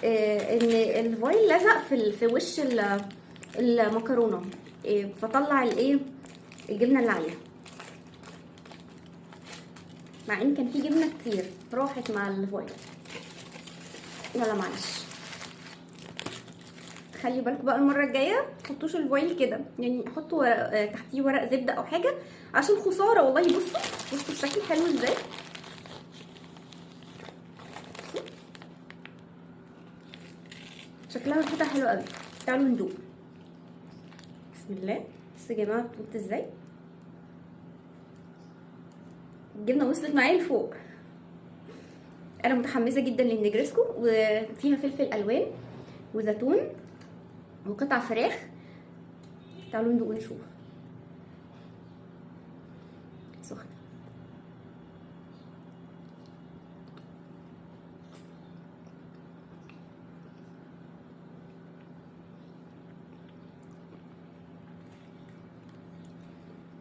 ان ال foil لزق في وش المكرونه، فطلع الايه الجبنة اللي عليها، مع ان كان في جبنه كتير راحت مع ال foil. يلا معلش، خلي بالكم بقى المرة الجاية تحطوش ال foil كده، يعني حطوا تحتيه ورق زبدة او حاجة، عشان خسارة والله. بصوا بصوا الشكل حلو ازاي، شكلها ريحتها حلوة قوي. تعالوا ندوق. بسم الله. بصوا يا جماعة بتقول ازاي الجبنة وصلت معايا لفوق. انا متحمسة جدا للنجرسكو، وفيها فلفل الوان وزيتون وقطع فراخ. تعالوا ندوق ونشوف. سخنة.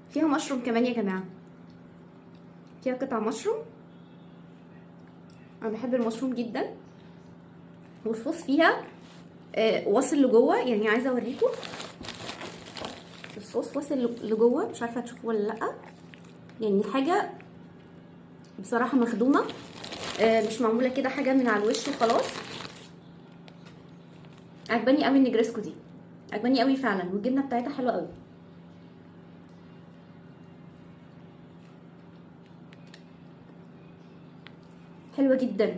فيها مشروم كمان يا جماعة، فيها قطع مشروم. انا بحب المشروم جدا. والصوص فيها واصل لجوه، يعني عايزه اوريكم الصوص واصل لجوه، مش عارفه هتشوفوه ولا لا. يعني حاجة بصراحة مخدومة، مش معمولة كده حاجة من على الوش وخلاص. عجباني قوي النجرسكو دي، عجباني قوي فعلا، والجبنه بتاعتها حلوة قوي. حلوة جدا.